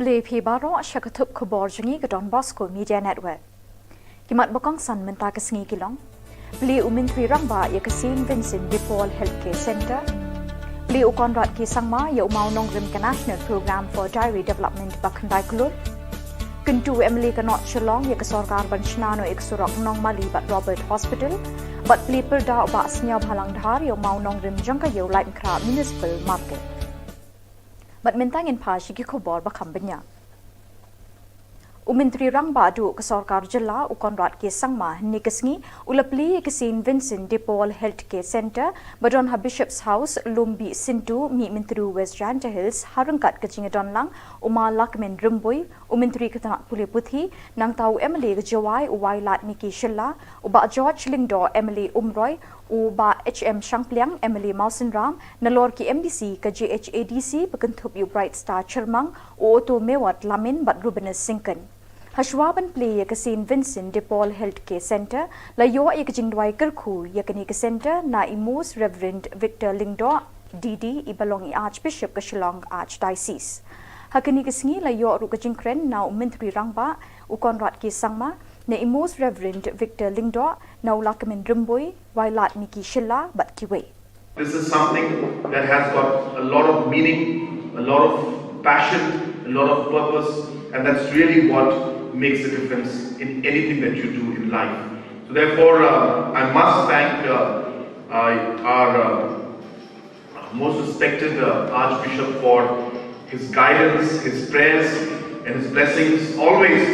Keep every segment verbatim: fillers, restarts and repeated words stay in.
Khublei phi baroh sha ka thup khubor jong ngi ka Don Bosco Media Network. Ki mat ba kongsan mynta ka sngi ki long: Plie u Myntri Rangbah ïa ka Saint Vincent de Paul Healthcare Centre. Plie u Conrad K Sangma ïa u mawnongrim ka National Programme for Dairy Development ba khyndai klur. Kyntu u M L A ka North Shillong ïa ka sorkar ban shna noh ïa ka surok Nongmali bad Robert Hospital. Bad plie pyrda u Bah Sniawbhalang Dhar ïa u mawnongrim jong ka Ïew Laitkynrad Municipal Market. Bad mynta ngin phai sha ki khubor ba kham bniah. U Myntri Rangbah Duh ka sorkar jylla u Conrad K Sangma hynne ka sngi u la plie ïa ka Saint Vincent de Paul Healthcare Centre ba don ha Bishop's House, Lumbih Syntu, Mihmyntdu, West Jaintia Hills, ha ryngkat ka jingïadonlang u Ma Lahkmen Rymbui, u Myntri ka tnat pule puthi, nangta u M L A ka Jowai u Wailadmiki Shylla, u Bah George Lyngdoh, M L A Umroi, u Bah H M Shangpliang, M L A Mawsynram, nalor ki M D C ka J H A D C ba kynthup ïa u Bright Star Chyrmang, u Oto Mewat Lamin bad Rubenis Syngkon. Hashuwa ban plie ïa ka Saint Vincent de Paul Healthcare Centre, la ïoh ïa ka jingduwai kyrkhu ïa kane ka centre na i Most Reverend Victor Lyngdoh, D D, i ba long i Archbishop ka Shillong Archdiocese. Ha kane ka sngi la ïoh ruh ka jingkren na u Myntri Rangbah u Conrad K Sangma, na i Most Reverend Victor Lyngdoh, na u Lahkmen Rymbui, Wailadmiki Shylla bad kiwei. This is something that has got a lot of meaning, a lot of passion, a lot of purpose, and that's really what makes a difference in anything that you do in life. So therefore, uh, I must thank uh, uh, our uh, most respected uh, Archbishop for his guidance, his prayers, and his blessings always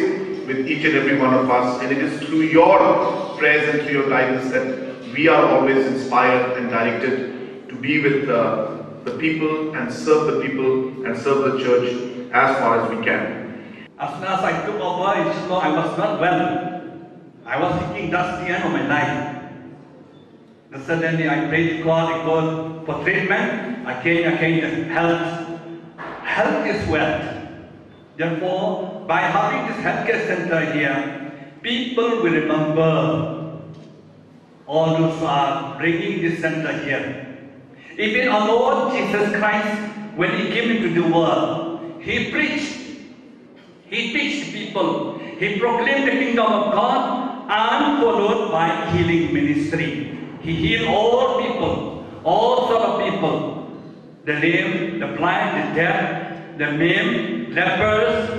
with each and every one of us. And it is through your prayers and through your guidance that we are always inspired and directed to be with uh, the people and serve the people and serve the church as far as we can. As soon as I took over in Shillong, I was not well. I was thinking that's the end of my life. Then suddenly I prayed to God, I called for treatment. Again, again, the health. Health is wealth. Therefore, by having this healthcare center here, people will remember all those who are bringing this center here. Even our Lord Jesus Christ, when he came into the world, he preached, he teached people, he proclaimed the kingdom of God, and followed by healing ministry. He healed all people, all sort of people, the lame, the blind, the deaf, the maimed, lepers,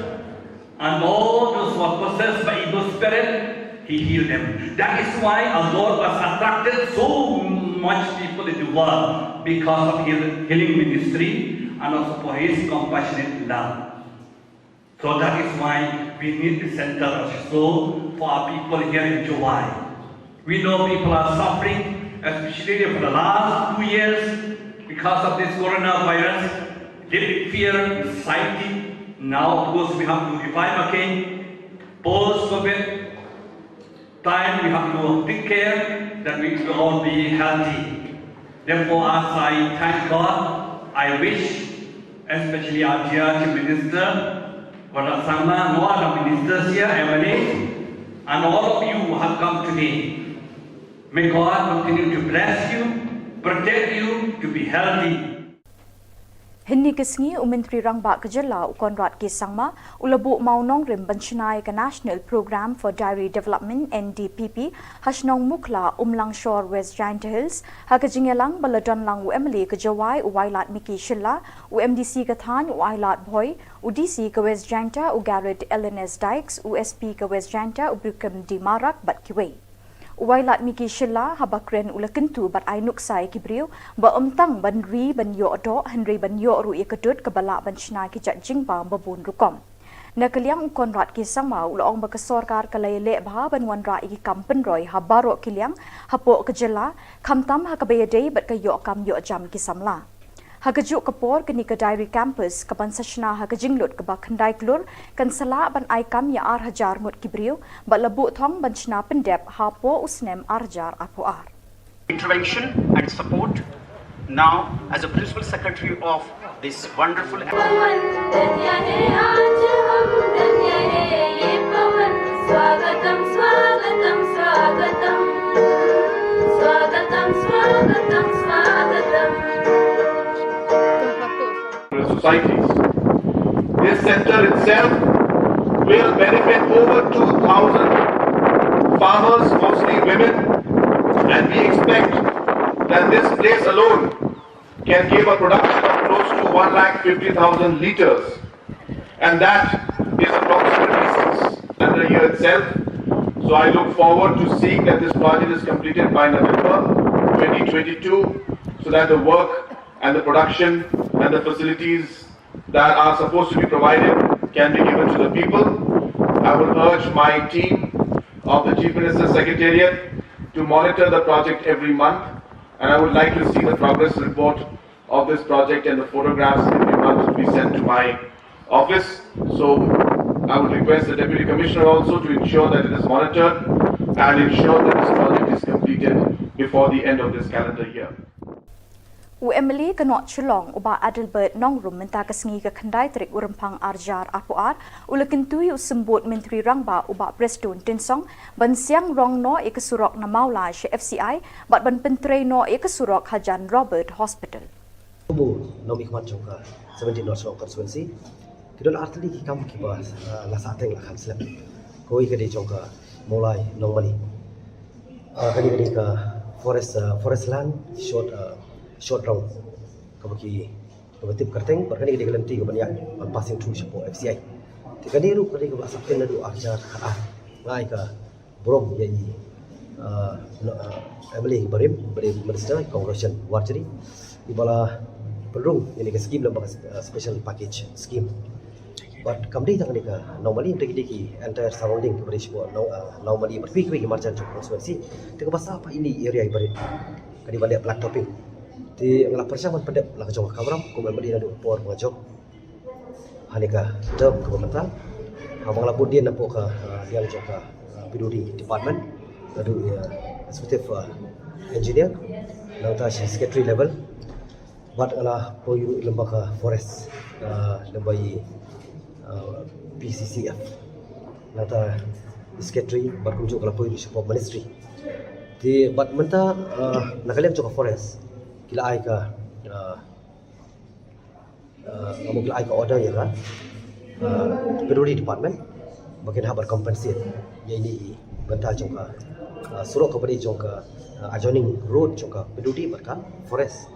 and all those who are possessed by evil spirit, he healed them. That is why our Lord was attracted so much people in the world because of heal- healing ministry and also for his compassionate love. So that is why we need the center also for our people here in Jowai. We know people are suffering, especially for the last two years because of this coronavirus. Live in fear, anxiety. Now, of course, we have to revive again. Post-COVID time, we have to take care that we will all be healthy. Therefore, as I thank God, I wish, especially our dear Chief Minister, Conrad Sangma, and all other ministers here, M L As, and all of you who have come today. May God continue to bless you, protect you, to be healthy. Hynne ka sngi u Myntri Rangbah ka jylla u Conrad K Sangma u la buh mawnongrim ban shna ïa ka National Programme for Dairy Development, N D P P, ha shnong Mukhla, Umlangshor, West Jaintia Hills, ha ka jingïalang ba la don lang u M L A ka Jowai u Wailadmiki Shylla, u M D C ka thaiñ u Ailad Bhoi, u D C ka West Jaintia u Garod L N S Dykes, u S P ka West Jaintia u Bikram D Marak bad kiwei. U Wailadmiki Shylla haba kren u la kyntu bad ai nuksa ïa ki briew ba ym tang ban ri ban ïoh doh hynrei ban ïoh ruh ïa ka dud kaba lah ban shna ki jait jingbam ba bun rukom. Na ka liang u Conrad K Sangma u la ong ba ka sorkar ka la ïaleh bha ban wanrah ïa ki kam pynroi ha baroh ki liang hapoh ka jylla, khamtam ha kaba ïadei bad ka ïoh kam ïoh jam ki samla. Ha kajuh ka por, kane ka Dairy Campus ka ban sa shna ha ka jinglut kaba khyndai klur kan sa lah ban ai kam ïa ar hajar ngut ki briew bad la buh thong ban shna pyndep hapoh u snem ar hajar arphew ar. Intervention and support now as a principal secretary of this wonderful Societies. This Center itself will benefit over two thousand farmers, mostly women, and we expect that this place alone can give a production of close to one lakh fifty thousand liters, and that is approximately six calendar year itself. So I look forward to seeing that this project is completed by November twenty twenty-two, so that the work and the production and the facilities that are supposed to be provided can be given to the people. I will urge my team of the Chief Minister's Secretariat to monitor the project every month, and I would like to see the progress report of this project and the photographs every month to be sent to my office. So I would request the Deputy Commissioner also to ensure that it is monitored and ensure that this project is completed before the end of this calendar year. U MLA ka North Shillong u Bah Adelbert Nongrum mynta ka sngi ka khyndai tarik u Rymphang arjar arphew ar u la kyntu ïa u Symbud Myntri Rangbah u Bah Prestone Tynsong ban siang rong noh ïa ka surok na Mawlai sha FCI bad ban pyntrei noh ïa ka surok hajan Robert Hospital. Khublei nongmihkhmat jong ka seventeen North Shillong constituency. Ki don artylli ki kam kiba la sah teng la khan slem. Kawei ka dei jong ka Mawlai Nongmali. Kane ka dei ka forest, forest land, short, short round kaba ki, kaba tip kyrteng. Bad kane ka dei ka lynti kaba ïa ban passing through shapoh FCI. Te kane ruh ka dei kaba sah teng naduh arjar khatar. Nga ai ka burom ïa i MLA barim, barim Minister Congressman Warjri, iba la pynrung ïa kane ka scheme lem bad ka special package scheme. Bad kam dei tang kane ka Nongmali, te ki dei ki entire surrounding kaba dei shapoh Nongmali bad kiwei kiwei ki marjan jong ka constituency. Te kaba sah pat ine i area iba rit ka dei ban leh black topping. Te nga la pyrshang ban pyndep la ka jong ka kamram kum MLA naduh ka por ba nga jop hane ka term kaba mynta. Haba nga la bud dien napoh ka liang jong ka PWD department, naduh executive engineer, nangta sha secretary level. Bad nga la poi ruh lem bad ka forest, lem bad i PCCF, nangta secretary bad kumjuh ka la poi ruh shapoh ministry. Te bad mynta na ka liang jong ka forest ki la ai ka, nga mut ki la ai ka order ïa ka PWD department ba kin hap ban compensate ïa ine i bynta jong ka surok kaba dei jong ka adjoining road jong ka PWD bad ka forest.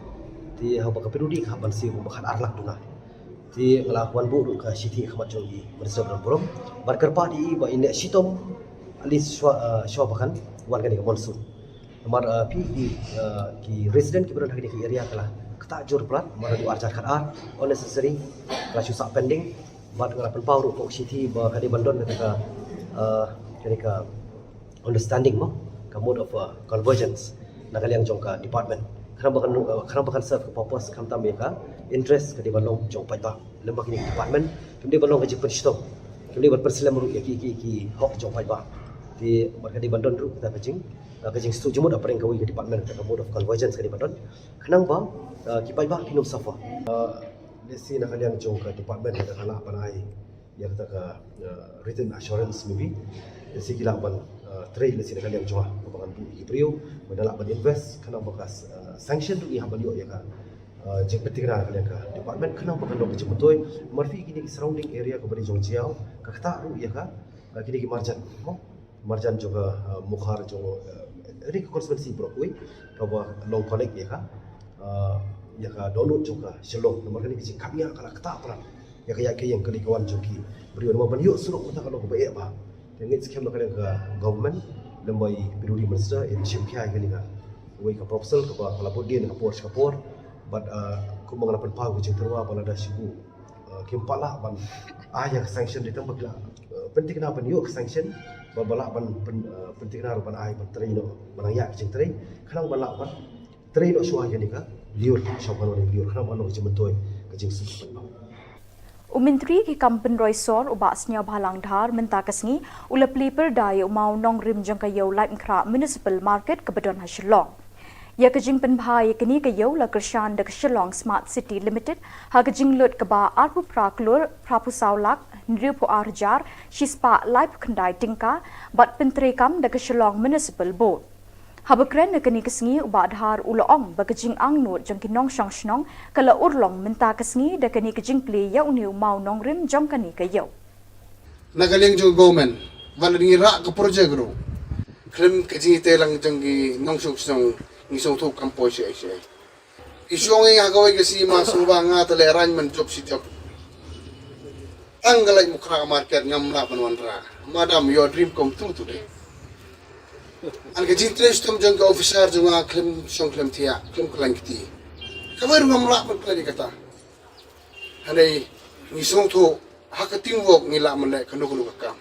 Te haba ka PWD ka hap ban siew kumba khatar lak duna. Te nga la wan buh ruh ka shithi ha khmat jong i Minister ba don burom ban kyrpad ïa i ba in leh shitom at least shwa ba kan wan kane ka monsoon. Namar phi ki resident kiba don ha kine ki area ka la ktah jur palat, namar naduh arjar khatar unnecessary ka la shu sah pending. Bad nga la pynpaw ruh ka shithi ba ka dei ban don kata ka, kane ka understanding mo, ka mode of convergence na ka liang jong ka department. Khnang ba kan, khnang ba kan serve ka purpose khamtam ïa ka interest ka dei ban long jong paidbah. Lem bad kine ki department kim dei ban long ka jingpynshitom, kim dei ban pynslem ruh ïa ki, ki, ki hok jong paidbah. Te bad ka dei ban don ruh kata ka jing, ka jingshah jingmut hapdeng kawei ka department, kata ka mode of convergence ka dei ban don khnang ba ki paidbah kin ym suffer. Lehse na ka liang jong ka department lada ka lah ban ai ïa kata ka written assurance maybe. Lehse ki lah ban trei, lehse na ka liang jong nga ba ngan buh ïa ki briew ba da lah ban invest khnang ba ka sanction ruh ngi hap ban ïoh ïa ka jingpyntikna na ka liang ka department khnang ba kan long ka jingmyntoi. Namar phi kine ki surrounding area kaba dei jong Jaïaw ka ktah ruh ïa ka kine ki marjan mo, marjan jong ka Mawkhar jong ri ka constituency baroh kawei kaba long connect ïa ka, ïa ka dohnud jong ka Shillong. Namar kane ka jingkam ïa ka la ktah palat ïa ka ïaid ka ïeng ka dei ka wan jong ki briew. Namar ban ïoh surok mynta ka long kaba eh bha. Te ngeit skhem na ka liang ka government lem bad i PWD minister in shim khia ïa kane kawei ka proposal kaba ka la bud dien ka por sha ka por. Bad kumba nga la pynpaw ka jingtyrwa ba lada shu kim pat lah ban ai ïa ka sanction dei tang ba ki la pyntikna ban ïoh ka sanction ba, ba lah ban pyntikna ruh ban ai ban trei noh, ban ïa ka jingtrei khnang ba lah ban trei noh shuwa ïa kane ka lyiur, shuwa ban wan lyiur khnang ba long ka jingmyntoi ka jingsuk ban bang. U Myntri ki kam pynroi sor u Bah Sniawbhalang Dhar mynta ka sngi u la plie pyrda ïa u mawnongrim jong ka ïew Laitumkhrah Municipal Market kaba don ha Shillong. Ïa ka jingpynbha ïa kane ka ïew la kyrshan da ka Shillong Smart City Limited ha ka jinglut kaba arphew phra klur phraphew saw lak hynriewphew ar hajar shispah laiphew khyndai tyngka bad pyntreikam da ka Shillong Municipal Board. Haba kren ha kane ka sngi, u Bah Dhar u la ong ba ka jingangnud jong ki nongshong shnong ka la urlong mynta ka sngi da kane ka jingplie ïa une u mawnongrim jong kane ka ïew. Na ka liang jong ka government, wat la ngi rah ka project ruh, khlem ka jingïatreilang jong ki nongshong shnong, ngi sngewthuh kam poi shuh shuh. Ki shong ïa kawei ka sngi ma sngewbha nga te leh arrangement jop shi jop. Tang ka Laitumkhrah market ngam lah ban wanrah. Madam, your dream come true today. An ka jingtrei shitom jong ka officer jong nga khlem shong khlem thiah, khlem khlaiñ kti. Kawei ruh ngam lah ban khlaiñ kata. Hangne ngi sngewthuh ha ka teamwork ngi lah ban leh kano kano ka kam.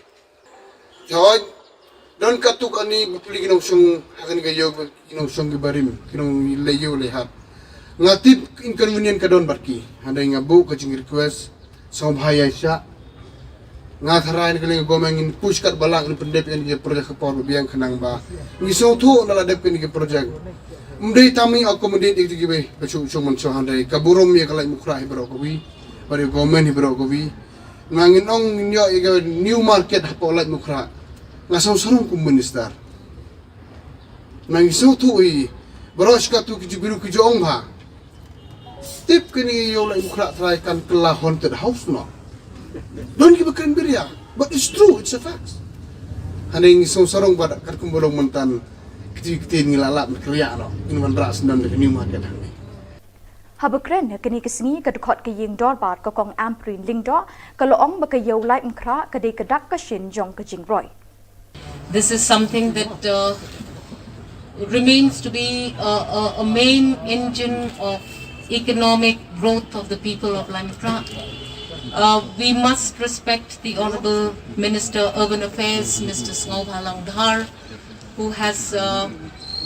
Te hooid, don katto katne ba plie ki nongshong ha kane ka ïew, ki nongshong ki barim, ki nongleit ïew leit hat. Nga tip inconvenient ka don bad ki. Hangne nga buh ka jingrequest, sngewbha ïa shah. Nga tharai na ka liang ka government ngin push katba lah ngin pyndep ïa kane ka project ha ka por ba biang khnang ba ngi sngewthuh lada la dep kane ka project. Ym dei tang ban accommodate ïa kito kiba shu shu mynshuwa, hangne ka burom ïa ka Laitumkhrah hi baroh kawei, bad ïa ka government hi baroh kawei. Nga ngin ong ngin ïoh ïa ka new market hapoh Laitumkhrah. Nga sngewsarong kum minister. Nga ngin sngewthuh hi baroh shi katto ki jingbiru ki jong nga. Tip kane ïa u Laitumkhrah trai kan kylla haunted house noh. Don kiba kren biria, but it's true, it's a fact. Hangne ngi sngewsarong bad katkum ba long mynta kti kti ngi la lap kyrïa noh. Ngin wanrah sdang da ka new market hangne. Haba kren ha kane ka sngi ka dkhot ka ïing dorbar ka Kong Ampareen Lyngdoh ka la ong ba ka ïew Laitumkhrah ka dei ka dak ka shin jong ka jingroi. This is something that uh, remains to be a, a, a main engine of economic growth of the people of Laitumkhrah. Uh, we must respect the Honorable Minister Urban Affairs, Mister Sngewbhalang Dhar, who has uh,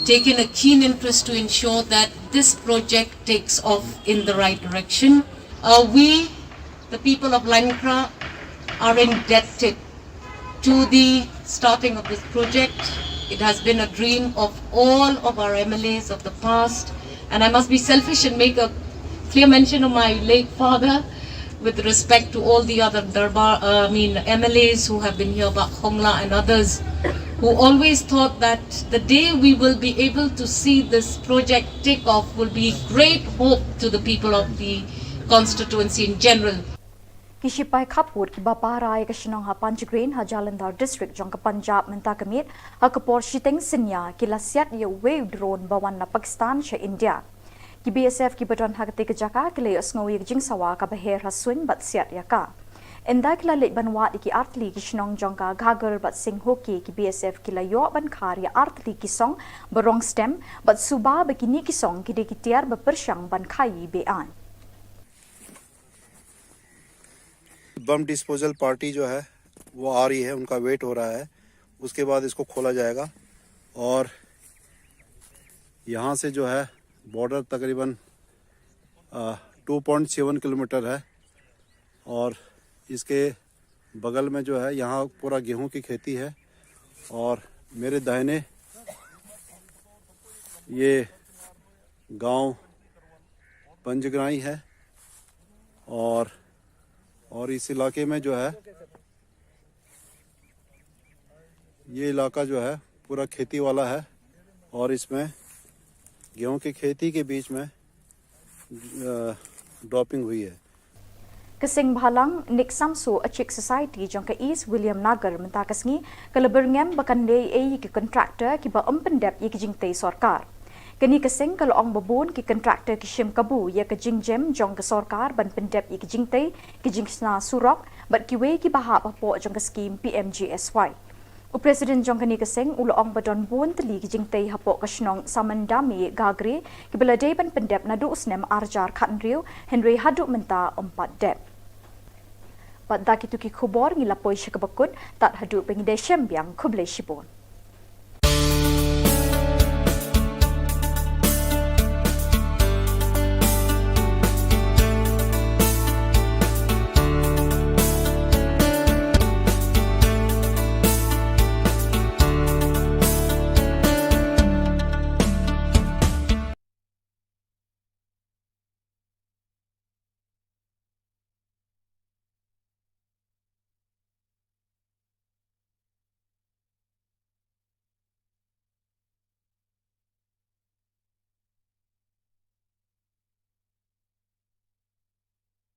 taken a keen interest to ensure that this project takes off in the right direction. Uh, we, the people of Laitumkhrah, are indebted to the starting of this project. It has been a dream of all of our M L As of the past. And I must be selfish and make a clear mention of my late father with respect to all the other Darbar, uh, I mean, M L As who have been here, Bah Khongla and others, who always thought that the day we will be able to see this project take off will be great hope to the people of the constituency in general. Ki shipai khappud kiba pahara ïa ka shnong ha Panchgreen ha Jalandhar District jong ka Punjab mynta ka miet ha ka por shiteng synñia ki la siat ïa uwei u drone ba wan na Pakistan sha India. Ki B S F kiba don ha katei ka jaka ki la ïohsngew ïa ka jingsawa kaba her ha suiñ bad siat ïa ka. Ynda ki la leit ban wad ïa ki artylli ki shnong jong ka Ghagar bad Singhoke, ki B S F ki la ïoh ban khar ïa artylli ki song ba rong stem bad suba ba kine ki song ki dei ki tiar ba pyrshang ban khaii be-aiñ. बम डिस्पोजल पार्टी जो है वो आ रही है, उनका वेट हो रहा है। उसके बाद इसको खोला जाएगा और यहाँ से जो है बॉर्डर तकरीबन टू पॉइंट सेवन किलोमीटर है और इसके बगल में जो है यहाँ पूरा गेहूं की खेती है और मेरे दाहिने ये गांव पंजगराई है और और इस इलाके में जो है ये इलाका जो है पूरा खेती वाला है और इसमें गेहूं की खेती के बीच में ड्रॉपिंग हुई है। Ka seng bhalang Nick Samso Achik Society jong ka East Williamnagar mynta ka sngi ka la byrngem ba kan leh ei ei ïa ki contractor kiba ym pyndep ïa ki jingtei sorkar. Kane ka seng ka la ong ba bun ki contractor ki shim kabu ïa ka jingjem jong ka sorkar ban pyndep ïa ki jingtei, ki jingshna surok bad kiwei kiba hap hapoh jong ka skhim P M G S Y. U President jong kane ka seng u la ong ba don bun tylli ki jingtei hapoh ka shnong Samandami Gagre kiba la dei ban pyndep naduh u snem ar hajar khathynriew hynrei haduh mynta ym pat dep. Bad da kito ki khubor ngi la poi sha kaba kut, tad haduh ba ngin ïashem biang, khublei shibun.